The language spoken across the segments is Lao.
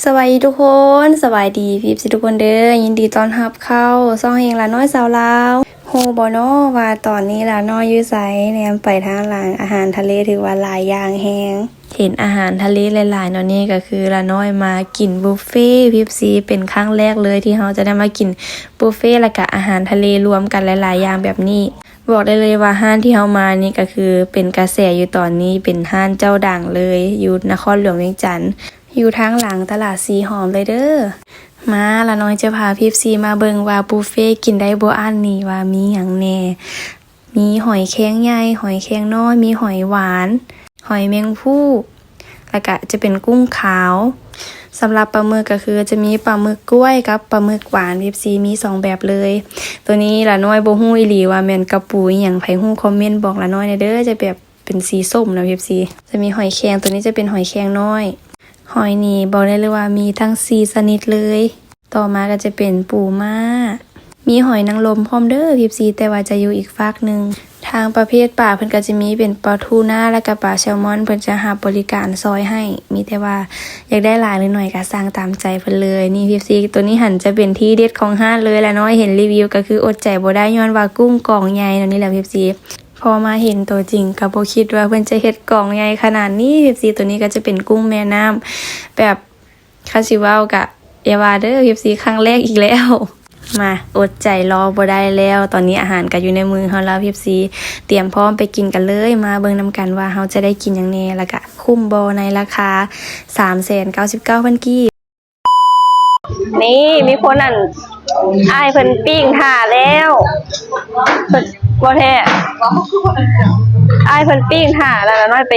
ສະບາຍດີທຸກຄົນ, ສະບາຍດີເອັຟຊີທຸກຄົນເດີ, ຍິນດີຕ້ອນຮັບເຂົ້າຊ່ອງເຮງຫຼ້ານ້ອຍຊາວລາວ. ຮູ້ບໍ່ນໍວ່າຕອນນີ້ຫຼ້ານ້ອຍຢູ່ໃສ? ແນມໄປທາງຫຼັງ, ອາຫານທະເລຖືວ່າຫຼາຍຢ່າງແຮງ. ເຫັນອາຫານທະເລຫຼາຍໆເນາະ, ນີ້ກໍຄືຫຼ້ານ້ອຍມາກິນບຸບເຟເອັຟຊີ ເປັນຄັ້ງແລກເລີຍທີ່ເຮົາຈະໄດ້ມາກິນບຸບເຟ ແລ້ວກໍອາຫານທະເລລວມກັນຫຼາຍໆຢ່າງແບບນີ້. ບອກໄດ້ເລີຍວ່າຮ້ານທີ່ເຮົາມານີ້ກໍຄືເປັນກະແສຢູ່ຕອນນີ້, ເປັນຮ້ານເຈົ້າດັງເລີຍ ຢູ່ນະຄອນຫຼວງວຽງຈັນ, ຢູ່ທາງຫຼັງຕະຫຼາດສີຫອມເລີຍເດີ. ມາ, ຫຼ້ານ້ອຍຈະພາເອັຟຊີມາເບິ່ງວ່າບຸບເຟກິນໄດ້ບໍ່ອັ້ນນີ້ ວ່າມີຫຍັງແດ່. ມີຫອຍແຄງໃຫຍ່, ຫອຍແຄງນ້ອຍ, ມີຫອຍຫວານ, ຫອຍແມງພູ່, ແລ້ວກະຈະເປັນກຸ້ງຂາວ. ສຳລັບປາໝຶກກໍຄືຈະມີປາໝຶກກ້ວຍກັບປາໝຶກຫວານ, ເອັຟຊີ ມີສອງແບບເລີຍ. ໂຕນີ້ຫຼ້ານ້ອຍບໍ່ຮູ້ອີ່ຫຼີວ່າແມ່ນກະປູອີ່ຫຍັງ, ໃຜຮູ້ຄອມເມັນບອກຫຼ້ານ້ອຍແດ່ເດີ. ຈະແບບເປັນສີສົ້ມນະ ເອັຟຊີ. ຈະມີຫອຍແຄງ, ໂຕນີ້ຈະເປັນຫອຍແຄງນ້ອຍ. ຫອຍນີ້ບອກໄດ້ເລີຍວ່າມີທັງສີ່ຊະນິດເລີຍ. ຕໍ່ມາກໍຈະເປັນປູມ້າ, ມີຫອຍນາງລົມພ້ອມເດີ ເອັຟຊີ ແຕ່ວ່າຈະຢູ່ອີກຟາກໜຶ່ງ. ທາງປະເພດປາເພິ່ນກໍຈະມີເປັນປາທູນາ ແລ້ວກໍປາແຊວມອນ, ເພິ່ນຈະຮັບບໍລິການຊອຍໃຫ້, ມີແຕ່ວ່າຢາກໄດ້ຫຼາຍຫຼືໜ້ອຍກໍສັ່ງຕາມໃຈເພິ່ນເລີຍ. ນີ້ ເອັຟຊີ ໂຕນີ້ຫັ້ນຈະເປັນທີ່ເດັດຂອງຮ້ານເລີຍ, ຫຼ້ານ້ອຍເຫັນຣີວິວກໍຄືອົດໃຈບໍ່ໄດ້ ຍ້ອນວ່າກຸ້ງກອງໃຫຍ່ເນາະ. ນີ້ແຫຼະ ເອັຟຊີ ພໍມາເຫັນໂຕຈິງກໍບໍ່ຄິດວ່າເພິ່ນຈະເຮັດກອງໃຫຍ່ຂະໜາດນີ້ ເອັຟຊີ. ໂຕນີ້ກໍຈະເປັນກຸ້ງແມ່ນ້ຳ ແບບ ຄັນຊິເວົ້າກະຢ່າວ່າເດີ ເອັຟຊີ ຄັ້ງແລກອີກແລ້ວ. ມາ, ອົດໃຈລໍບໍ່ໄດ້ແລ້ວ, ຕອນນີ້ອາຫານກໍຢູ່ໃນມືເຮົາແລ້ວ ເອັຟຊີ ຕຽມພ້ອມໄປກິນກັນເລີຍ. ມາເບິ່ງນຳກັນວ່າເຮົາຈະໄດ້ກິນຫຍັງແດ່ ແລ້ວກະຄຸ້ມບໍ່ໃນລາຄາສາມແສນເກົ້າສິບເກົ້າພັນກີບ. ນີ້ມີຄົນ ອັນ ອ້າຍເພິ່ນປີ້ງຖ້າແລ້ວ ເພິ່ນ ບໍ່ແທ້ ອ້າຍເພິ່ນປີ້ງຖ້າແລ້ວ ນ້ອຍໄປ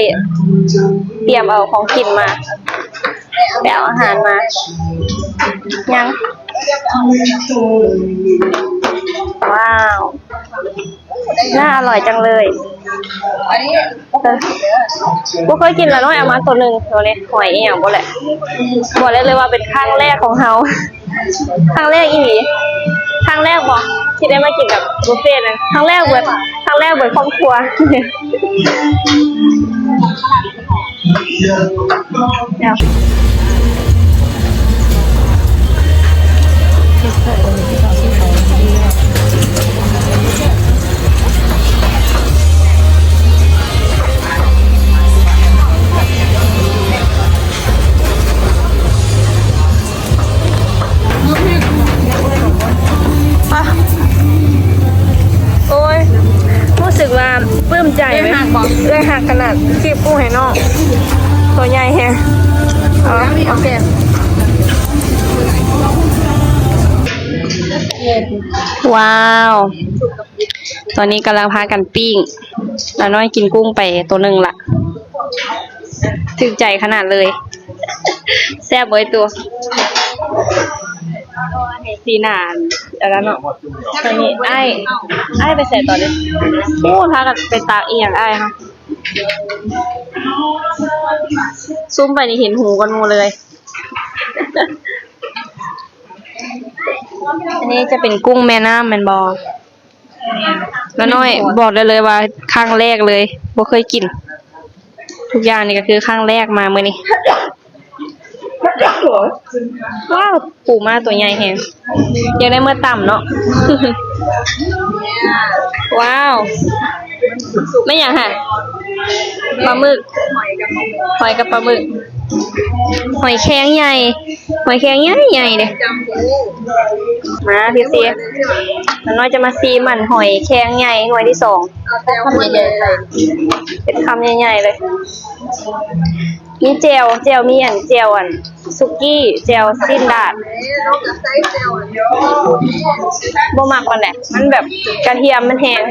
ຕຽມເອົາຂອງກິນມາ ໄປເອົາອາຫານມາ. ຍັງ ວ້າວ ໜ້າອະລ່ອຍຈັງເລີຍ. ເອີ ບໍ່ເຄີຍກິນລະນ້ອຍເອົາມາໂຕໜຶ່ງໂຕນີ້ ຫອຍອີ່ຫຍັງບໍ່ແຫຼະ ບອກໄດ້ເລີຍວ່າເປັນຄັ້ງແລກຂອງເຮົາ ຄັ້ງແລກອີ່ຫຼີ ຄັ້ງແລກບໍ່ ທີ່ໄດ້ມາກິນແບບບຸບເຟນັ້ນ ຄັ້ງແລກເບິດ ຄັ້ງແລກເບິດຄອບຄົວ. ໂອ້ຍ ຮູ້ສຶກວ່າປຶ້ມໃຈເລີຍ ເອື້ອຍຮັກບໍ່ ເອື້ອຍຮັກຂະໜາດ ຄີບກຸ້ງໃຫ້ນ້ອງ ຕົວໃຫຍ່ແຮງ. ອໍ ໂອເຄ ວ້າວ ຕອນນີ້ກຳລັງພາກັນປີ້ງ ລານ້ອຍກິນກຸ້ງໄປໂຕໜຶ່ງລະ ຖືກໃຈຂະໜາດເລີຍ. ແຊບບໍ່ ໄອ້ຕູ້? ສີໜ້າອັນນັ້ນເນາະ. ຕອນນີ້ອ້າຍ ອ້າຍໄປໃສຕອນນີ້? ໂອ້ ພາກັນໄປຕັກອີ່ຫຍັງອ້າຍເຮົາ? ຊູມໄປນີ້ເຫັນຫູກ່ອນໝູ່ເລີຍ. ອັນນີ້ຈະເປັນກຸ້ງແມ່ນ້ຳແມ່ນບໍ່? ລານ້ອຍບອກໄດ້ເລີຍວ່າຄັ້ງແລກເລີຍ ບໍ່ເຄີຍກິນ ທຸກຢ່າງນີ້ກໍຄືຄັ້ງແລກມາມື້ນີ້. ວ້າວ ປູມ້າຕົວໃຫຍ່ແຮງ ຢາກໄດ້ເມືອຕຳເນາະ. ວ້າວ ແມ່ນຫຍັງຫະ? ປາໝຶກ ຫອຍກັບປາໝຶກ ຫອຍແຄງໃຫຍ່ ຫອຍແຄງໃຫຍ່ໆເດ້. ມາ ເອັຟຊີ ນ້ອຍຈະມາຊີມອັນຫອຍແຄງໃຫຍ່ໜ່ວຍທີສອງ ເປັນຄຳໃຫຍ່ໆເລີຍ. ມີແຈ່ວ ແຈ່ວ ມີອັນ ແຈ່ວອັນສຸກີ້ ແຈ່ວຊີ້ນດາດ ບໍ່ມັກປານໃດ ມັນແບບກະທຽມມັນແຮງ.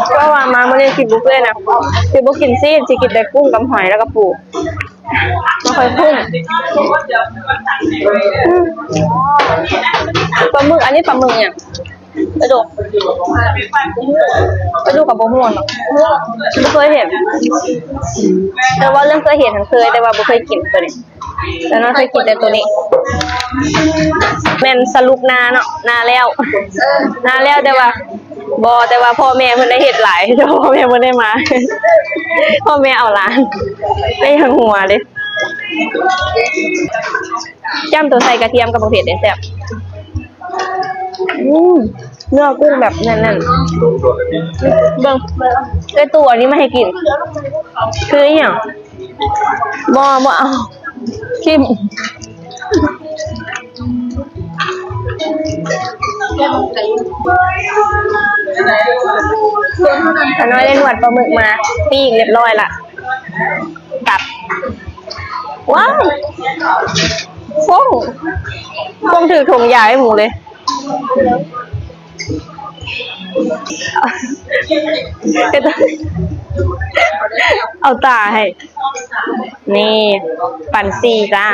ເພາະວ່າມາມື້ນີ້ຊິບຸບເຟນະ ຊິບໍ່ກິນຊີ້ນ ຊິກິນແຕ່ກຸ້ງກັບຫອຍ ແລ້ວກໍປູ ບໍ່ຄ່ອຍພຸ້ງ. ອືມ ປາໝຶກ ອັນນີ້ປາໝຶກຫຍັງ? ປາດຸກ ປາດຸກກໍບໍ່ຮູ້ເນາະ ບໍ່ເຄີຍເຫັນ ແຕ່ວ່າເລື່ອງເຄີຍເຫັນຫັ້ນເຄີຍ ແຕ່ວ່າບໍ່ເຄີຍກິນໂຕນີ້. ແຕ່ນ້ອຍເຄີຍກິນແຕ່ໂຕນີ້ ແມ່ນສະຫຼຸບນາເນາະ ນາແລ້ວ ນາແລ້ວ ແຕ່ວ່າ ບໍ່ ແຕ່ວ່າພໍ່ແມ່ເພິ່ນໄດ້ເຮັດຫຼາຍ ແຕ່ວ່າພໍ່ແມ່ບໍ່ໄດ້ມາ ພໍ່ແມ່ເອົາຫຼານໄປຫຍັງຫົວເດ້. ຈ້ຳໂຕໃສ່ກະທຽມກັບບັກເຜັດເດ້ ແຊບ. ອືມ ເນື້ອກຸ້ງແບບແໜ້ນໆ ເບິ່ງ ເອື້ອຍຕູ້ເອົານີ້ມາໃຫ້ກິນ ຄືອີ່ຫຍັງ? ບໍ່ ບໍ່ເອົາ ຖິ້ມ. ຂ້ານ້ອຍໄດ້ໜວດປາໝຶກມາ ປີ້ງຮຽບຮ້ອຍລະ ຕັບ ວ້າວ ຟົ້ງ ຟົ້ງຖືກຖົງຢາໃຫ້ໝູເລີຍ ເອົາຕາໃຫ້. ນີ້ ປັນສີ່ຈ້າ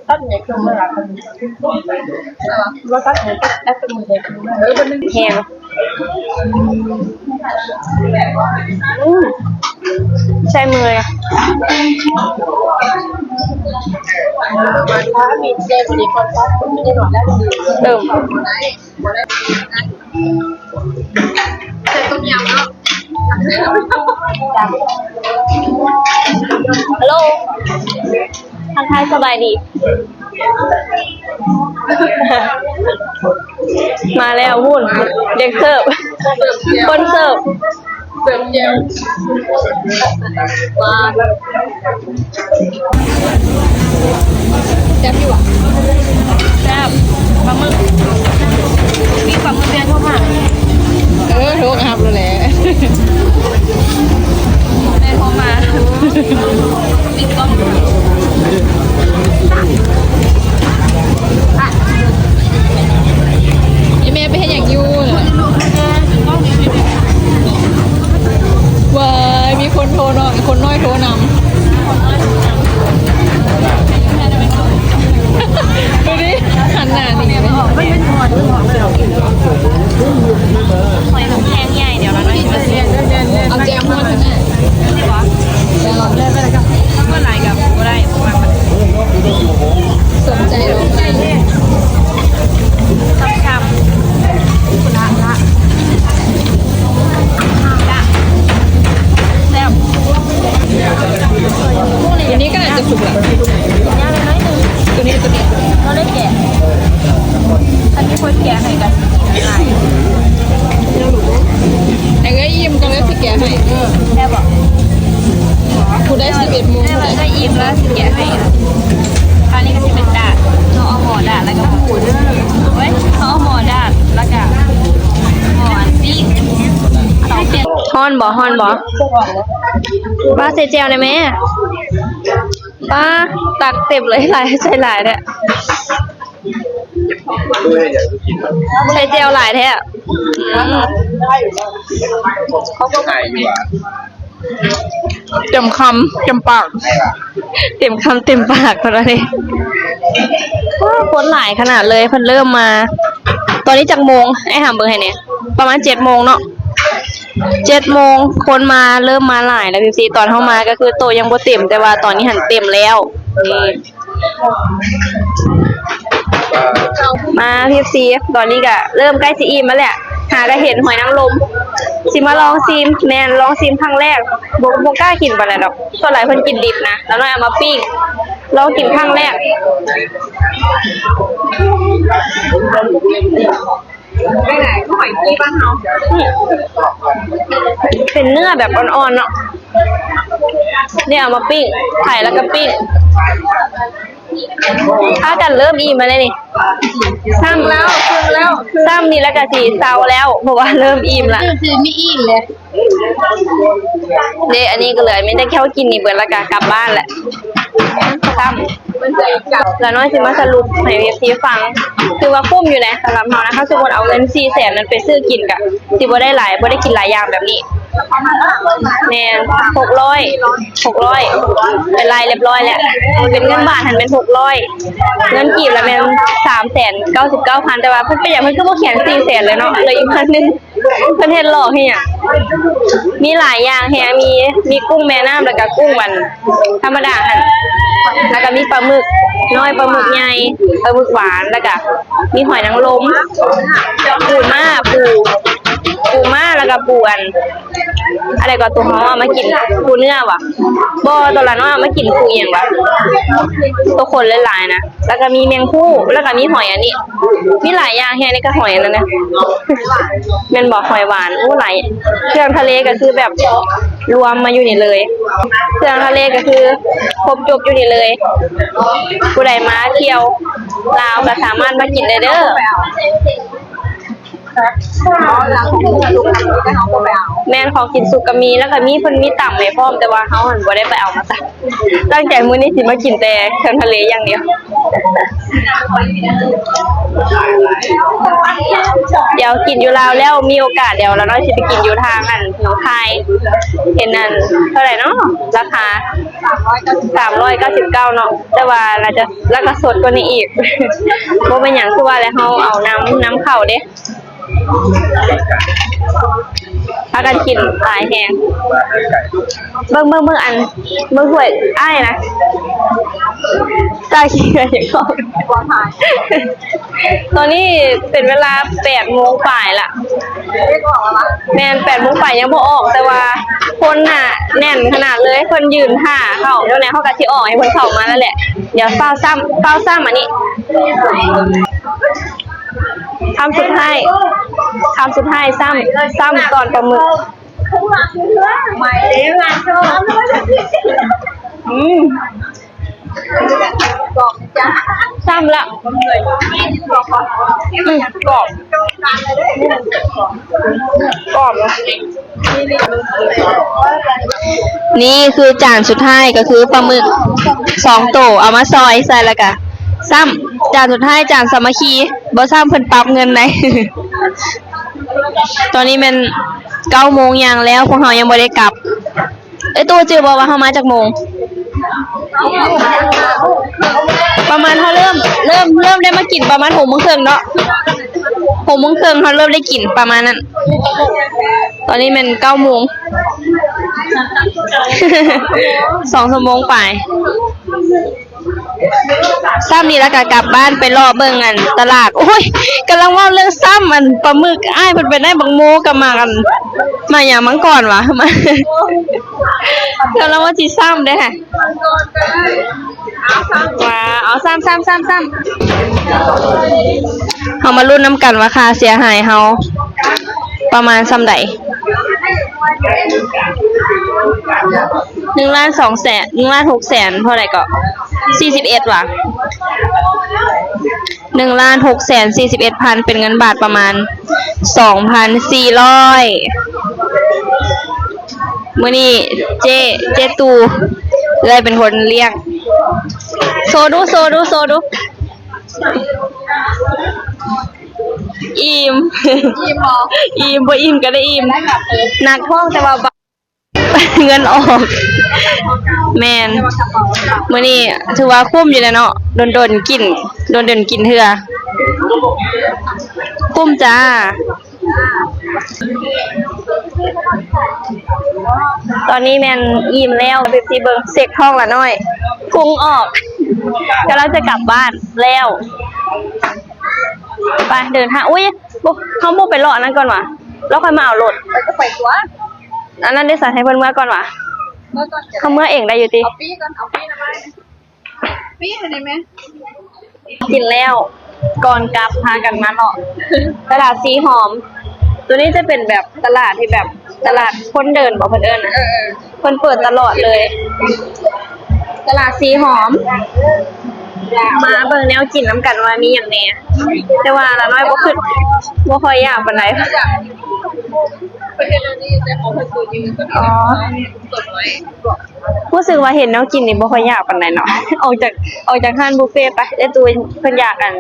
ແຮງ ອືມ ໃຊ້ມືເລີຍ ເຕີມ. ໃສ່ຕົ້ມຍຳເນາະ ຮັລໂຫຼ ທັກທາຍສະບາຍດີ ມາແລ້ວ ພຸ້ນ ເດັກເສີບ ຄົນເສີບ ເສີບແຈ່ວ ມາ. ແຊບຢູ່ຫວາ? ແຊບ ປາໝຶກ ມີປາໝຶກແດ່ ໂທຫາ ເອີ ໂທຫາຮັບແລ້ວແຫຼະ ແມ່ໂທມາ ຕິດກ້ອງ ອີ່ແມ່ໄປເຮັດຫຍັງຢູ່? ວ້າຍ ມີຄົນໂທເນາະ ຄົນນ້ອຍໂທນຳ ດູດິ ຫັນໜ້າໜີ ຫອຍມັນແຮງໃຫຍ່ ດຽວລະໜ້ອຍ ເອົາແຈ່ວມ້ວນໃຫ້ແມ່ ນີ້ບໍ່? ແຈ່ວ ເມື່ອຫຼາຍກໍບໍ່ໄດ້ ບໍ່ມັກ ສົນໃຈລອງໄດ້ ຊ້ຳໆ ລະລະ ລະ ແຊບ ອັນນີ້ກໍໜ້າຈະສຸກລະ ຍາກໜ້ອຍໜຶ່ງ ໂຕນີ້ ໂຕນີ້ ບໍ່ໄດ້ແກະ ຄັນມີຄົນແກະໃຫ້ກໍຊິກິນງ່າຍ ໃຫ້ເອື້ອຍອີ່ມກ່ອນ ແລ້ວຊິແກະໃຫ້ ແຊບບໍ່? ຜູ້ໃດສິບເອັດໂມງ ແມ່ວ່າເອື້ອຍອີ່ມແລ້ວຊິແກະໃຫ້ ຄາວນີ້ກໍຊິເປັນດາດ ເຮົາເອົາໝໍດາດ ແລ້ວກໍໝູເດີ ໂອ້ຍ ເຮົາເອົາໝໍດາດ ແລ້ວກໍໝໍອັນປີ້ງ ຮ້ອນບໍ່? ຮ້ອນບໍ່? ປ້າໃສ່ແຈ່ວແດ່ແມ່ ປ້າ ຕັກເຕັມເລີຍ ຫຼາຍ ໃສ່ຫຼາຍແທ້ ໃສ່ແຈ່ວຫຼາຍແທ້ ອືມ ເຕັມຄຳເຕັມປາກ ເຕັມຄຳເຕັມປາກ ເພິ່ນວ່າເດ້ ໂອ້ ຄົນຫຼາຍຂະໜາດເລີຍ ເພິ່ນເລີ່ມມາ ຕອນນີ້ຈັກໂມງ? ອ້າຍຫຳເບິ່ງໃຫ້ແດ່ ປະມານເຈັດໂມງເນາະ ເຈັດໂມງ ຄົນມາ ເລີ່ມມາຫຼາຍແລ້ວ ເອັຟຊີ ຕອນເຮົາມາກໍຄືໂຕະຍັງບໍ່ເຕັມ ແຕ່ວ່າຕອນນີ້ຫັ້ນເຕັມແລ້ວ ນີ້ ມາ ເອັຟຊີ ຕອນນີ້ກະເລີ່ມໃກ້ຊິອີ່ມແລ້ວແຫຼະ ຫາກະເຫັນຫອຍນາງລົມ ຊິມາລອງຊີມ ແມ່ນ ລອງຊີມຄັ້ງແລກ ບໍ່ ບໍ່ກ້າກິນປານໃດດອກ ສ່ວນຫຼາຍເພິ່ນກິນດິບນະ ລາວນ້ອຍເອົາມາປີ້ງ ລອງກິນຄັ້ງແລກ. ເປັນເນື້ອແບບອ່ອນໆເນາະ ນີ້ເອົາມາປີ້ງ ໄຂແລ້ວກໍປີ້ງ ພາກັນເລີ່ມອີ່ມແລ້ວນີ້ ຊ້ຳແລ້ວ ຊ້ຳນີ້ແລ້ວກໍຊິເຊົາແລ້ວ ເພາະວ່າເລີ່ມອີ່ມລະ ຄືມີອີ່ມເດ້. ເດ້ ອັນນີ້ກໍເຫຼືອ ມີແຕ່ເຂົ້າກິນນີ້ເບິດ ແລ້ວກໍກັບບ້ານແຫຼະ ຄ່ຳ. ລານ້ອຍຊິມາສະຫຼຸບໃຫ້ເອັຟຊີຟັງ ຖືວ່າຄຸ້ມຢູ່ນະ ສຳລັບເຮົານະ ຖ້າສົມມຸດເອົາເງິນສີ່ແສນນັ້ນໄປຊື້ກິນ ກະຊິບໍ່ໄດ້ຫຼາຍ ບໍ່ໄດ້ກິນຫຼາຍຢ່າງແບບນີ້ ແມ່ນ ຫົກຮ້ອຍ ຫົກຮ້ອຍ ໄປໄລ່ຮຽບຮ້ອຍແລ້ວ ເປັນເງິນບາດຫັ້ນແມ່ນຫົກຮ້ອຍ ເງິນກີບລະແມ່ນສາມແສນເກົ້າສິບເກົ້າພັນ ແຕ່ວ່າເພິ່ນເປັນຫຍັງເພິ່ນຄືບໍ່ຂຽນສີ່ແສນເລີຍເນາະ ເຫຼືອອີກພັນໜຶ່ງ. ເພິ່ນເຮັດຫຼອກເຮັດຫຍັງ ມີຫຼາຍຢ່າງແຮງ ມີ ມີກຸ້ງແມ່ນ້ຳ ແລ້ວກະກຸ້ງອັນທຳມະດາຫັ້ນ ແລ້ວກໍມີປາໝຶກນ້ອຍ ປາໝຶກໃຫຍ່ ປາໝຶກຫວານ ແລ້ວກໍມີຫອຍນາງລົມ ປູມ້າ ປູ ປູມ້າ ແລ້ວກໍປູອັນ ອັນໃດກໍຕົວເຮົາເອົາມາກິນ ປູເນື້ອຫວາ? ບໍ່ ຕົວລະນ້ອຍເອົາມາກິນປູອີ່ຫຍັງຫວາ? ຕົວຄົນຫຼາຍໆນະ. ແລ້ວກໍມີແມງພູ່ ແລ້ວກໍມີຫອຍອັນນີ້ ມີຫຼາຍຢ່າງແຮງ. ນີ້ກໍຫອຍອັນນັ້ນນະ ແມ່ນບໍ່? ຫອຍຫວານ. ໂອ້ ຫຼາຍ ເຄື່ອງທະເລກໍຄືແບບລວມມາຢູ່ນີ້ເລີຍ. ເຄື່ອງທະເລກໍຄືຄົບຈົບຢູ່ນີ້ເລີຍ. ຜູ້ໃດມາທ່ຽວລາວກໍສາມາດມາກິນໄດ້ເດີ້. ແມ່ນ ຂອງກິນສຸກກໍມີ ແລ້ວກໍມີ ເພິ່ນມີຕຳໃຫ້ພ້ອມ ແຕ່ວ່າເຮົາຫັ້ນບໍ່ໄດ້ໄປເອົາມາ. ຕັ້ງໃຈມື້ນີ້ຊິມາກິນແຕ່ເຄື່ອງທະເລຢ່າງດຽວ. ດຽວກິນຢູ່ລາວແລ້ວ ມີໂອກາດດຽວລະນ້ອຍຊິໄປກິນຢູ່ທາງອັນໜອງຄາຍ. ເຫັນອັນເທົ່າໃດເນາະ ລາຄາ ສາມຮ້ອຍເກົ້າສິບເກົ້າເນາະ ແຕ່ວ່າໜ້າຈະລາຄາສົດກວ່ານີ້ອີກ. ບໍ່ເປັນຫຍັງ ຄືວ່າແຫຼະ ເຮົາເອົານຳ ນຳເຂົ້າເດ້. ພາກັນກິນຫຼາຍແຮງ. ເບິ່ງ ເບິ່ງ ເບິ່ງ ອັນ ເບິ່ງຖ້ວຍອ້າຍນະ ຕາຂີ້ເຫຍື້ອຫຍັງກໍ ຕອນນີ້ເປັນເວລາແປດໂມງປາຍລະ. ແມ່ນ ແປດໂມງປາຍຍັງບໍ່ອອກ ແຕ່ວ່າຄົນນະແໜ້ນຂະໜາດເລີຍ. ເພິ່ນຢືນຖ້າເຂົ້າ ດຽວນີ້ເຮົາກໍຊິອອກໃຫ້ເພິ່ນເຂົ້າມາແລ້ວແຫຼະ. ດຽວຟ້າວຊ້ຳ ຟ້າວຊ້ຳອັນນີ້. ຄຳສຸດທ້າຍ ຄຳສຸດທ້າຍຊ້ຳ ຊ້ຳຕອນປາໝຶກ. ອືມ ຊ້ຳລະ ອືມ ກອບ ກອບເນາະ. ນີ້ຄືຈານສຸດທ້າຍ ກໍຄືປາໝຶກສອງໂຕ ເອົາມາຊອຍໃສ່ ແລ້ວກະຊ້ຳ. ຈານສຸດທ້າຍ ຈານສາມັກຄີ ບໍ່ຊ້ຳເພິ່ນປັບເງິນໃດ. ຕອນນີ້ແມ່ນເກົ້າໂມງຢ່າງແລ້ວ ພວກເຮົາຍັງບໍ່ໄດ້ກັບ. ເອີ ຕູ້ຈື່ບໍ່ວ່າເຮົາມາຈັກໂມງ? ປະມານເຮົາເລີ່ມ ເລີ່ມ ເລີ່ມໄດ້ມາກິນປະມານຫົກໂມງເຄິ່ງເນາະ ຫົກໂມງເຄິ່ງເຮົາເລີ່ມໄດ້ກິນປະມານນັ້ນ. ຕອນນີ້ແມ່ນເກົ້າໂມງ ສອງຊົ່ວໂມງປາຍ. ຊ້ຳນີ້ແລ້ວກໍກັບບ້ານໄປເລາະເບິ່ງອັນຕະຫຼາດ. ໂອ້ຍ ກຳລັງເວົ້າເລື່ອງຊ້ຳອັນປາໝຶກ ອ້າຍເພິ່ນໄປໄດ້ບັກໂມກັບໝາກອັນ ໝາກຫຍັງ ມັງກອນຫວາ ກຳລັງວ່າຊິຊ້ຳເດ້. ວ່າ ເອົາຊ້ຳ ຊ້ຳ ຊ້ຳ ຊ້ຳ. ເຮົາມາລຸ້ນນຳກັນວ່າຄ່າເສຍຫາຍເຮົາປະມານສ່ຳໃດ. ໜຶ່ງລ້ານສອງແສນ ໜຶ່ງລ້ານຫົກແສນເທົ່າໃດເກາະ? ສີ່ສິບເອັດຫວາ? ໜຶ່ງລ້ານຫົກແສນສີ່ສິບເອັດພັນ ເປັນເງິນບາດປະມານສອງພັນສີ່ຮ້ອຍ. ມື້ນີ້ເຈ້ ເຈ້ຕູ້ເອື້ອຍເປັນຄົນລ້ຽງ. ໂຊດູ ໂຊດູ ໂຊດູ. ອີ່ມ ອີ່ມບໍ່? ອີ່ມ ບໍ່ອີ່ມກໍໄດ້ອີ່ມ. ໜັກທ້ອງແຕ່ວ່າ ເງິນອອກ. ແມ່ນ ມື້ນີ້ຖືວ່າຄຸ້ມຢູ່ແຫຼະເນາະ ດົນໆກິນ ດົນໆກິນເທື່ອ. ຄຸ້ມຈ້າ. ຕອນນີ້ແມ່ນອີ່ມແລ້ວ ເປັບຊີເບິ່ງ ເຊັກທ້ອງລະນ້ອຍ ພຸງອອກ ກຳລັງຈະກັບບ້ານແລ້ວ. ໄປເດີນທາງ ອຸ້ຍ ບໍ່ ເຮົາບໍ່ໄປເລາະອັນນັ້ນກ່ອນຫວາ? ແລ້ວຄ່ອຍມາເອົາລົດ ໄປກໍໄປຕົວະ. ອັນນັ້ນເດ ສະ ໃຫ້ເພິ່ນເມືອກ່ອນຫວາ? ເມືອກ່ອນ ເຮົາເມືອເອງໄດ້ຢູ່ຕິ? ເອົາປີ້ກ່ອນ ເອົາປີ້ນຳ. ປີ້ໃຫ້ໄດ້ແມ? ກິນແລ້ວ ກ່ອນກັບພາກັນມາເລາະຕະຫຼາດສີຫອມ. ໂຕນີ້ຈະເປັນແບບຕະຫຼາດທີ່ແບບຕະຫຼາດຄົນເດີນບໍ ເພິ່ນເອີ້ນນະ? ເອີ ເພິ່ນເປີດຕະຫຼອດເລີຍ ຕະຫຼາດສີຫອມ. ມາເບິ່ງແນວກິນນຳກັນວ່າມີຫຍັງແດ່ ແຕ່ວ່າລະນ້ອຍບໍ່ຄຶດ ບໍ່ຄ່ອຍຢາກປານໃດ. ອໍ ຮູ້ສຶກວ່າເຫັນແນວກິນນີ້ບໍ່ຄ່ອຍຢາກປານໃດເນາະ. ອອກຈາກ ອອກຈາກຮ້ານບຸບເຟໄປ. ເອື້ອຍຕູ້ເພິ່ນຢາກອັນ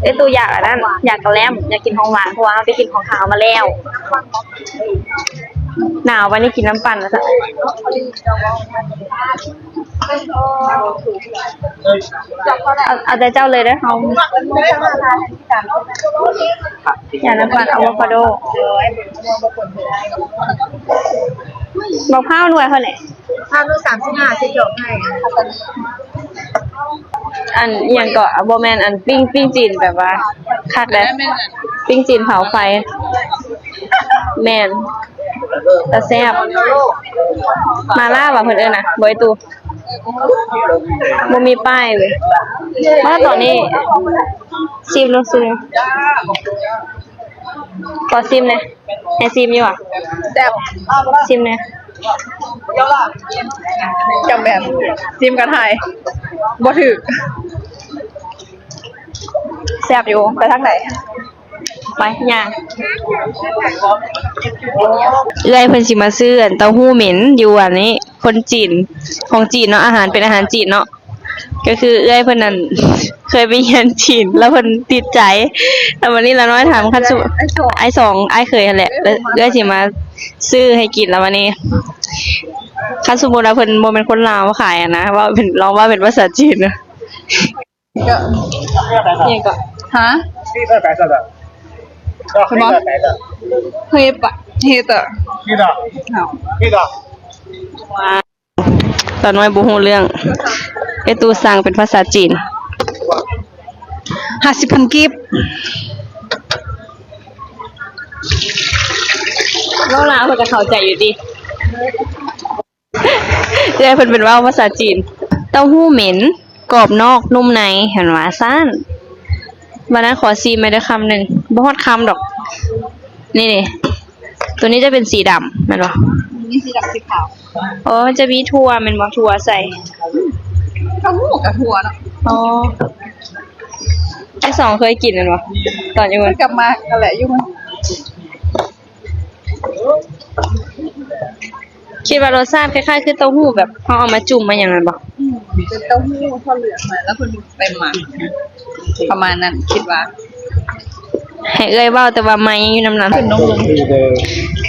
ເອື້ອຍຕູ້ຢາກອັນນັ້ນ ຢາກກະແລັມ ຢາກກິນຂອງຫວານ ເພາະວ່າເຮົາໄປກິນຂອງຄາວມາແລ້ວ. ໜາວ ວັນນີ້ກິນນ້ຳປັ່ນວ່າຊັ້ນ. ເອົາ ເອົາແຕ່ເຈົ້າເລີຍເດີ້ ເຮົາ ຢາກນ້ຳປັ່ນອາໂວຄາໂດ ບັກພ້າວໜ່ວຍເທົ່າໃດ? ພ້າວໜ່ວຍສາມສິບຫ້າ ຊິຈອກໃຫ້. ອັນອີ່ຫຍັງເກາະ ບໍ່ແມ່ນ ອັນປີ້ງ ປີ້ງຈີນ ແບບວ່າຄັກແຫຼະ ປີ້ງຈີນເຜົາໄຟ ແມ່ນ ແຕ່ແຊບ. ມາລ່າຫວາເພິ່ນເອີ້ນນະ ບໍ່ ໄອ້ຕູ້ ບໍ່ມີປ້າຍເລີຍ. ມາຕອນນີ້ ຊີມເນາະ ຊີມ ຂໍຊີມແດ່ ໃຫ້ຊີມຢູ່ຫວາ? ແຊບ ຊີມແດ່ ຈຳແມ່ນ ຊີມກະຖ່າຍ ບໍ່ຖືກ ແຊບຢູ່ ໄປທາງໃດ? ໄປ ຍ່າງ ເອື້ອຍເພິ່ນຊິມາຊື້ອັນເຕົ້າຫູ້ເໝັນຢູ່ອັນນີ້ ຄົນຈີນ ຂອງຈີນເນາະ ອາຫານເປັນອາຫານຈີນເນາະ. ກໍຄືເອື້ອຍເພິ່ນນັ້ນເຄີຍໄປຮຽນຈີນ ແລ້ວເພິ່ນຕິດໃຈ ແລ້ວບັດນີ້ລານ້ອຍຖາມຄັນຊຸ ອ້າຍສອງ ອ້າຍເຂີຍຫັ້ນແຫຼະ ເອື້ອຍຊິມາຊື້ໃຫ້ກິນ ແລ້ວບັດນີ້ ຄັນສົມມຸດວ່າເພິ່ນບໍ່ແມ່ນຄົນລາວມາຂາຍຫັ້ນນະ ເວົ້າເປັນ ລອງເວົ້າເປັນພາສາຈີນເນາະ. ຫຍັງເກາະ ຮະ ເຫັນບໍ່ ເຮຕະ ເຮຕະ ວ້າວ ລານ້ອຍບໍ່ຮູ້ເລື່ອງ ເອື້ອຍຕູ້ສັ່ງເປັນພາສາຈີນ ຫ້າສິບພັນກີບ ເວົ້າລາວເພິ່ນກໍເຂົ້າໃຈຢູ່ຕິ. ເອື້ອຍເພິ່ນເປັນເວົ້າພາສາຈີນ ເຕົ້າຫູ້ເໝັນ ກອບນອກນຸ່ມໃນ ເພິ່ນວ່າຊັ້ນ. ບາດນັ້ນຂໍຊີມແດ່ເດີຄຳໜຶ່ງ ບໍ່ຮອດຄຳດອກ. ນີ້ໆ ຕົວນີ້ຈະເປັນສີດຳແມ່ນບໍ່? ມີສີດຳ ສີຂາວ. ອໍ ມັນຈະມີຖົ່ວແມ່ນບໍ່? ຖົ່ວໃສ່ ເຕົ້າຫູ້ກັບຖົ່ວເນາະ. ອໍ ໄອ້ສອງເຄີຍກິນແມ່ນບໍ່? ຕອນຢູ່ເຮືອນ ກັບມາຫັ້ນແຫຼະ ຢູ່ເຮືອນ. ຄິດວ່າລົດຊາດຄ້າຍໆຄືເຕົ້າຫູ້ ແບບເຮົາເອົາມາຈຸ່ມມາຫຍັງນັ້ນບໍ່? ອືມ ເປັນເຕົ້າຫູ້ຖົ່ວເຫຼືອງມາ ແລ້ວເພິ່ນໄປໝັກ ປະມານນັ້ນ ຄິດວ່າ. ໃຫ້ເອື້ອຍເວົ້າ ແຕ່ວ່າໄມຍັງຢູ່ນຳນັ້ນ.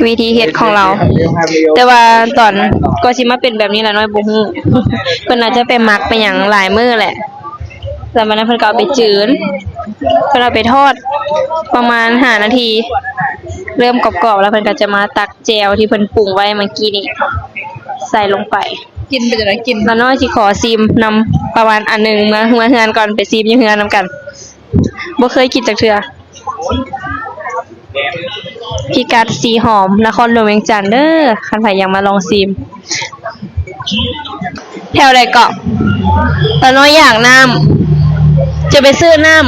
ວິທີເຮັດຂອງລາວ ແຕ່ວ່າຕອນ ກ່ອນຊິມາເປັນແບບນີ້ລານ້ອຍບໍ່ຮູ້ ເພິ່ນອາດຈະໄປໝັກໄປຫຍັງຫຼາຍມື້ແຫຼະ. ແລ້ວບາດນັ້ນເພິ່ນກໍເອົາໄປຈືນ ເພິ່ນເອົາໄປທອດປະມານຫ້ານາທີ ເລີ່ມກອບໆ ແລ້ວເພິ່ນກໍຈະມາຕັກແຈ່ວທີ່ເພິ່ນປຸງໄວ້ເມື່ອກີ້ນີ້ໃສ່ລົງໄປ. ກິນເປັນຈັ່ງໃດ? ກິນ ລານ້ອຍຊິຂໍຊີມນຳປະມານອັນໜຶ່ງ ເມືອ ເມືອເຮືອນກ່ອນ ໄປຊີມຢູ່ເຮືອນນຳກັນ ບໍ່ເຄີຍກິນຈັກເທື່ອ. ພິກັດສີຫອມ ນະຄອນຫຼວງວຽງຈັນເດີ ຄັນໃຜຢາກມາລອງຊີມ. ແຖວໃດເກາະ? ລານ້ອຍຢາກນ້ຳ ຈະໄປຊື້ນ້ຳ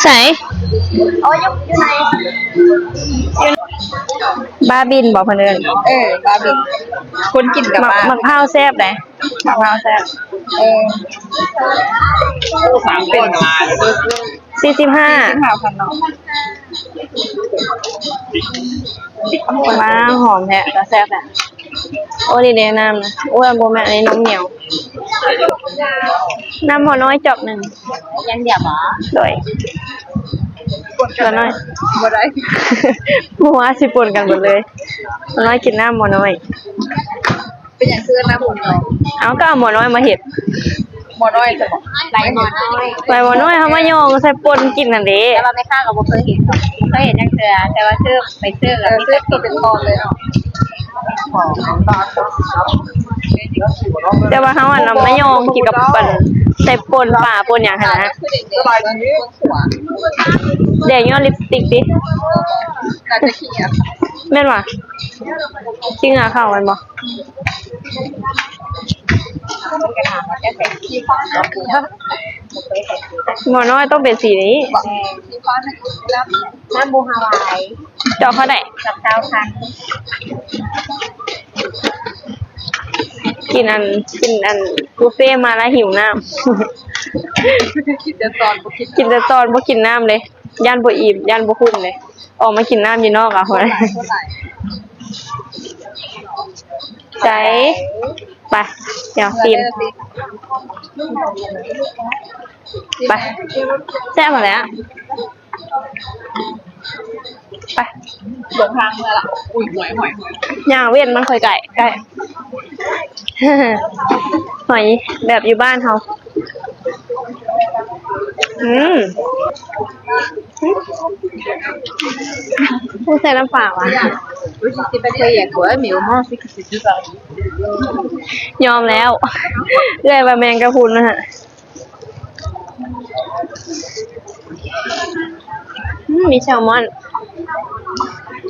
ໃສ? ບ້າບິນບໍເພິ່ນເອີ້ນ? ເອີ ບ້າບິນ ຄົນກິນກັບ ໝາກ ໝາກພ້າວແຊບໃດ. ໝາກພ້າວແຊບ ເອີ ສີ່ສິບຫ້າ ສີ່ສິບຫ້າພັນເນາະ. ວ້າວ ຫອມແທ້ ຕາແຊບແທ້. ໂອ້ ນີ້ເດ້ນ້ຳນະ. ໂອ້ຍ ບໍ່ແມ່ນ ອັນນີ້ນົມໜຽວ. ນ້ຳໝໍນ້ອຍຈອກໜຶ່ງ ຢ່າງດຽວບໍ? ໂດຍ ໝໍນ້ອຍ ບໍ່ໄດ້ ບໍ່ວ່າຊິປົນກັນເບິດເລີຍ. ໝໍນ້ອຍກິນນ້ຳໝໍນ້ອຍ. ເປັນຫຍັງຄືເອີ້ນນ້ຳໝໍນ້ອຍ? ເອົ້າ ກໍເອົາໝໍນ້ອຍມາເຮັດ. ໝໍນ້ອຍຊະບໍ? ໃບໝໍນ້ອຍ ໃບໝໍນ້ອຍ ເຮົາມາຫຍໍ່ງໃສ່ປົ່ນກິນຫັ້ນເດ້. ແຕ່ວ່າແມ່ຄ້າກໍບໍ່ເຄີຍເຫັນ ບໍ່ເຄີຍເຫັນຈັກເທື່ອ ແຕ່ວ່າເຊີບ ໄປເຊີບ ເອີ ເຊີບຕົວເປັນຕອນເລີຍເນາະ. ແຕ່ວ່າເຮົາອັນນຳມາຫຍໍ່ງກິນກັບ ອັນ ໃສ່ປົ່ນປາປົ່ນຫຍັງຫັ້ນນະ. ແດງຍ້ອນລິບສະຕິກຕິ ໜ້າຈະຂີ້ເຫຍື້ອ ແມ່ນຫວາ? ຂີ້ເຫຍື້ອເຂົ້າແມ່ນບໍ່? ໝໍນ້ອຍຕ້ອງເປັນສີນີ້. ນ້ຳບູຮາວາຍ ຈອກເທົ່າໃດ? ຈອກຊາວພັນ. ກິນອັນ ກິນອັນບຸບເຟມາແລ້ວຫິວນ້ຳ. ກິນແຕ່ຕອນ ບໍ່ກິນ ກິນແຕ່ຕອນ ບໍ່ກິນນ້ຳເດ້ ຢ້ານບໍ່ອີ່ມ ຢ້ານບໍ່ຫຸ້ມເດ້. ອອກມາກິນນ້ຳຢູ່ນອກເອົາ. ໃຈ ໄປ ດຽວຊີມ ໄປ ແຊບຫັ້ນແຫຼະ. ໄປ ຫຼົງທາງເມືອລະ. ອຸ້ຍ ຫວຍ ຫວຍ ຫວຍ ຍ່າງເວັ້ນມັນຄ່ອຍໃກ້ ໃກ້ ຫອຍແບບຢູ່ບ້ານເຮົາ. ອືມ ຜູ້ໃສ່ນ້ຳປາຫວາ? Oui, je sais pas quoi il y a quoi, mais au moins on sait que c'est deux variés. ຍອມແລ້ວ ເອື້ອຍວ່າແມງກະພຸນນະຮະ. ອືມ ມີແຊລມອນ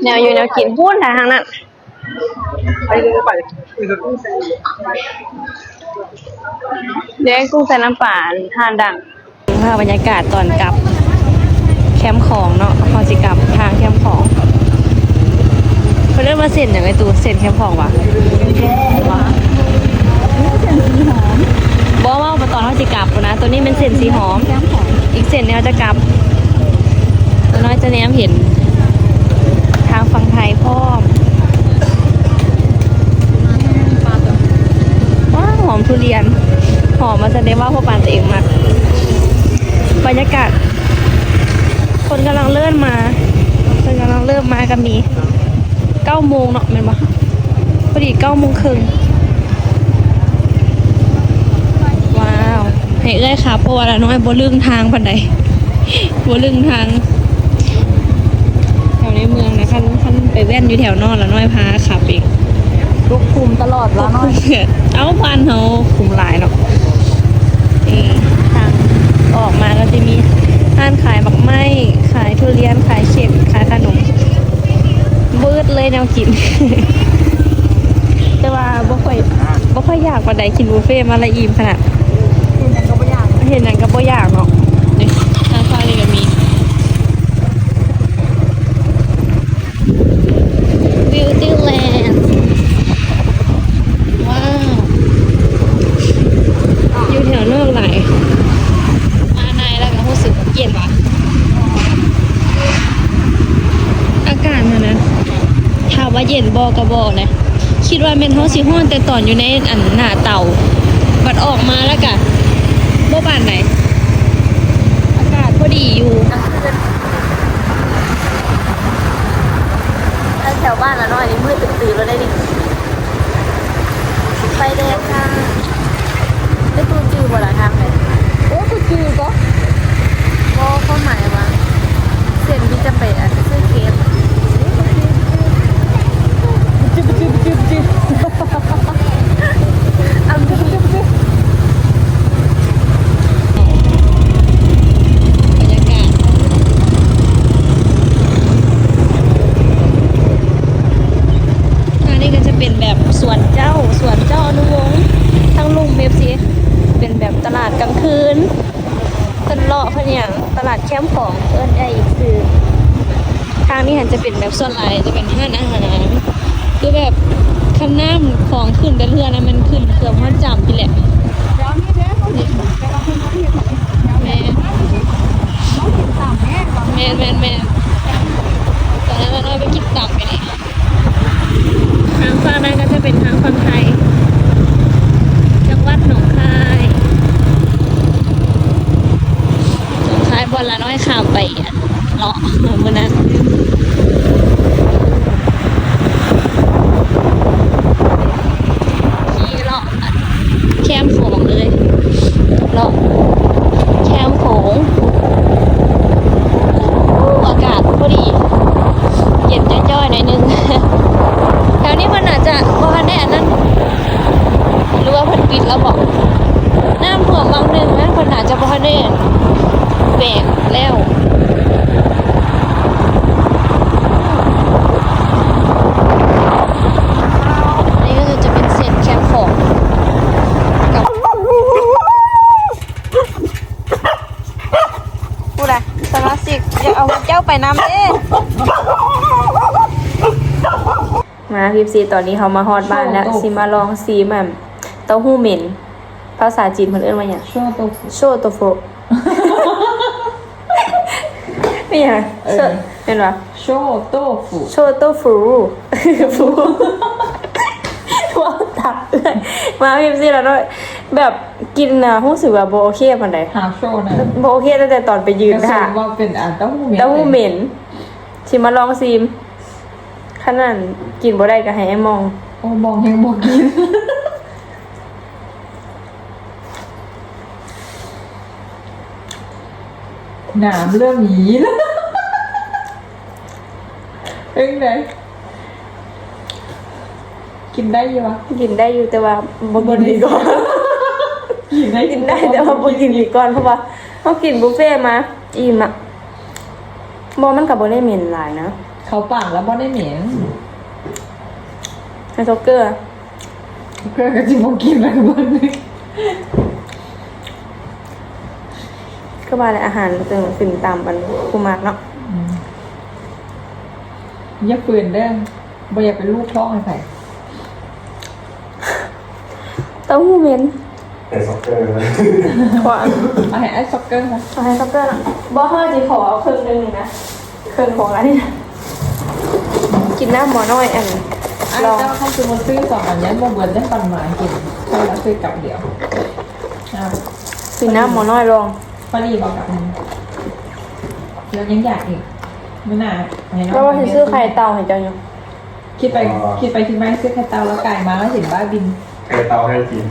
ແນວຢູ່ແນວກິນພຸ້ນ ທາງນັ້ນ ແກງກຸ້ງໃສ່ນ້ຳປາ ຮ້ານດັງ. ພາບບັນຍາກາດຕອນກັບແຄມຂອງເນາະ ເຮົາຊິກັບທາງແຄມຂອງ. ເພິ່ນເອີ້ນວ່າເສັ້ນຫຍັງ ໄອ້ຕູ້? ເສັ້ນແຄມຂອງຫວາ? ບໍ່ ເວົ້າຕອນເຮົາຊິກັບພຸ້ນນະ. ໂຕນີ້ແມ່ນເສັ້ນສີຫອມ ອີກເສັ້ນໜຶ່ງເຮົາຈະກັບ. ນ້ອຍຈະແນມເຫັນທາງຝັ່ງໄທພ້ອມ. ວ້າວ ຫອມທຸລຽນ ຫອມວ່າຊັ້ນເດ ເວົ້າເພາະປານຕົວເອງມັກ. ບັນຍາກາດ ຄົນກຳລັງເລີ່ມມາ ຄົນກຳລັງເລີ່ມມາກໍມີ. ເກົ້າໂມງເນາະ ແມ່ນບໍ່? ພໍດີເກົ້າໂມງເຄິ່ງ. ວ້າວ ໃຫ້ເອື້ອຍຂັບ ເພາະວ່າລານ້ອຍບໍ່ລຶ້ງທາງປານໃດ ບໍ່ລຶ້ງທາງ. ແຖວໃນເມືອງນະ ຄັນ ຄັນໄປແວ່ນຢູ່ແຖວນອກ ລານ້ອຍພາຂັບເອງ. ຕົກຂຸມຕະຫຼອດລານ້ອຍ. ເອົ້າ ບ້ານເຮົາຂຸມຫຼາຍເນາະ. ເອີ ທາງອອກມາກໍຈະມີຮ້ານຂາຍໝາກໄມ້ ຂາຍທຸລຽນ ຂາຍເຂັມ ຂາຍຂະໜົມ ບໍ່ອຶດເລີຍແນວກິນ. ແຕ່ວ່າບໍ່ຄ່ອຍ ບໍ່ຄ່ອຍຢາກປານໃດ ກິນບຸບເຟມາລະອີ່ມຂະໜາດ. ເຫັນຫຍັງກໍບໍ່ຢາກ ເຫັນຫຍັງກໍບໍ່ຢາກເນາະ. ນີ້ ທາງຝັ່ງນີ້ກໍມີ Beauty Land. ວ້າວ ຢູ່ແຖວນອກຫຼາຍ ມາໃນແລ້ວກໍຮູ້ສຶກເຢັນວ່າ ອາກາດຫັ້ນນະ ຖາມວ່າເຢັນບໍ່ ກໍບໍ່ນະ. ຄິດວ່າແມ່ນເຮົາຊິຮ້ອນແຕ່ຕອນຢູ່ໃນອັນໜ້າເຕົາ ບັດອອກມາແລ້ວກະບໍ່ປານໃດ ອາກາດພໍດີຢູ່. ແຖວບ້ານລານ້ອຍນີ້ມືດຕຶບໆແລ້ວເດ້ນີ້ ໄຟແດງຄ່ະ. ແຕ່ຕູ້ຈື່ບໍ່ລະທາງໃດ? ໂອ້ ກູຈື່ກໍ ບໍ່ ຄວາມໝາຍວ່າ ເສັ້ນທີ່ຈະໄປອັນຊື້ເຄບ ອຳ ບັນຍາກາດ ອັນນີ້ກໍຈະເປັນແບບສວນເຈົ້າ ສວນເຈົ້າອະນຸວົງ ທາງລຸ່ມ ເອັຟຊີ ເປັນແບບຕະຫຼາດກາງຄືນ ເພິ່ນເລາະເພິ່ນຫຍັງ ຕະຫຼາດແຄມຂອງ ເອີ້ນໄດ້ອີກຊື່. ທາງນີ້ຫັ້ນຈະເປັນແບບ ສ່ວນຫຼາຍຈະເປັນຮ້ານອາຫານ ຄືແບບຄັນນ້ຳຂອງຂຶ້ນແຕ່ເທື່ອນະ ມັນຂຶ້ນເກືອບຮອດຈ້ຳພຸ້ນແຫຼະ. ແມ່ນ ແມ່ນໆໆ ຕອນນັ້ນລານ້ອຍໄປກິນຕຳຢູ່ນີ້. ທາງຝັ່ງນັ້ນກໍຈະເປັນທາງຝັ່ງໄທ ຈັງຫວັດໜອງຄາຍ ໜອງຄາຍ ບ່ອນລານ້ອຍຂ້າມໄປເລາະມື້ນັ້ນ. ຂີ່ເລາະແຄມຂອງເລີຍ ເລາະແຄມຂອງ. ອາກາດພໍດີ ເຢັນຈ້ອຍໆໜ້ອຍໜຶ່ງ. ແຖວນີ້ເພິ່ນອາດຈະບໍ່ທັນໄດ້ອັນນັ້ນ ຫຼືວ່າເພິ່ນປິດແລ້ວບໍ? ນ້ຳຖ້ວມວັງໜຶ່ງນະ ເພິ່ນອາດຈະບໍ່ທັນໄດ້ແບກແລ້ວ. ອັນນີ້ກໍຄືຈະເປັນເສັ້ນແຄມຂອງ ກັບ ຜູ້ໃດສະມາຊິກ ຢາກເອົາເຈົ້າໄປນຳເດ້. ມາ ເອັຟຊີ ຕອນນີ້ເຮົາມາຮອດບ້ານແລ້ວ ໂຊໂຕ້ ຊິມາລອງຊີມອັນເຕົ້າຫູ່ເໝັນ ພາສາຈີນເພິ່ນເອີ້ນວ່າຫຍັງ? ໂຊໂຕ້ ໂຊໂຕ້ ເປັນຫຍັງ? ເອີ ໂຊ ແມ່ນບໍ່? ໂຊໂຕ້ຟູ ໂຊໂຕ້ຟູ ຟູ ເວົ້າຕາມເອື້ອຍ ມາ ເອັຟຊີ ລານ້ອຍ ແບບກິນນະ ຮູ້ສຶກວ່າບໍ່ໂອເຄປານໃດ ຫາໂຊນະ ບໍ່ໂອເຄຕັ້ງແຕ່ຕອນໄປຢືນຖ້າ ວ່າເປັນອັນເຕົ້າຫູ່ເໝັນ ເຕົ້າຫູ່ເໝັນ ຊິມາລອງຊີມ ຄັນນັ້ນກິນບໍ່ໄດ້ກໍໃຫ້ອ້າຍມອງ ໂອ້ ມອງແຮງບໍ່ກິນ. ນ້ຳເລີ່ມອີ ເປັນໃດ? ກິນໄດ້ຢູ່ວະ? ກິນໄດ້ຢູ່ ແຕ່ວ່າບໍ່ກິນດີກວ່າ. ກິນໄດ້ ກິນໄດ້ ແຕ່ວ່າບໍ່ກິນດີກວ່າ ເພາະວ່າເຮົາກິນບຸບເຟມາ ອີ່ມລະ. ບໍ່ ມັນກໍບໍ່ໄດ້ເໝັນຫຼາຍນະ ເຂົ້າປາກແລ້ວບໍ່ໄດ້ເໝັນ. ໃຫ້ຊັອກເກີ ຊັອກເກີກໍຊິບໍ່ກິນແລ້ວເບິ່ງ. ຄືວ່າແຫຼະ ອາຫານເຊິ່ງຂຶ້ນຕາມອັນຜູ້ມັກເນາະ. ອືມ ຢ່າຝືນເດີ້ ບໍ່ຢາກເປັນລູກທ້ອງໃຫ້ໃຜ. ເຕົ້າຫູ່ເໝັນ ໃຫ້ຊັອກເກີ ຂໍ ເອົາໃຫ້ອ້າຍຊັອກເກີ ເອົາໃຫ້ຊັອກເກີເນາະ. ບໍ່ ເຮົາຊິຂໍເອົາເຄິ່ງໜຶ່ງນີ້ນະ ເຄິ່ງຂອງອັນນີ້ນະ. ກິນນ້ຳໝໍນ້ອຍ ອັນ ອ້າຍ ລອງ ເຈົ້າ ຄັນສົມມຸດຊື້ສອງອັນ ຍັງບໍ່ເບິດ ຍັງປັ່ນມາກິນ ເພິ່ນວ່າຊື້ກັບດຽວ. ອ້າວ ກິນນ້ຳໝໍນ້ອຍລອງ. ພໍດີບໍ່ກັບມັນ? ແລ້ວຍັງຢາກອີກ ມື້ໜ້າໃຫ້ນ້ອງ ແລ້ວວ່າຊິຊື້ໄຂ່ເຕົ່າໃຫ້ເຈົ້າຢູ່. ຄິດໄປ ອໍ ຄິດໄປຄິດມາຊື້ໄຂ່ເຕົ່າ ແລ້ວກາຍມາແລ້ວເຫັນບ້າບິນ. ໄຂ່ເຕົ່າໃຫ້ກິນ.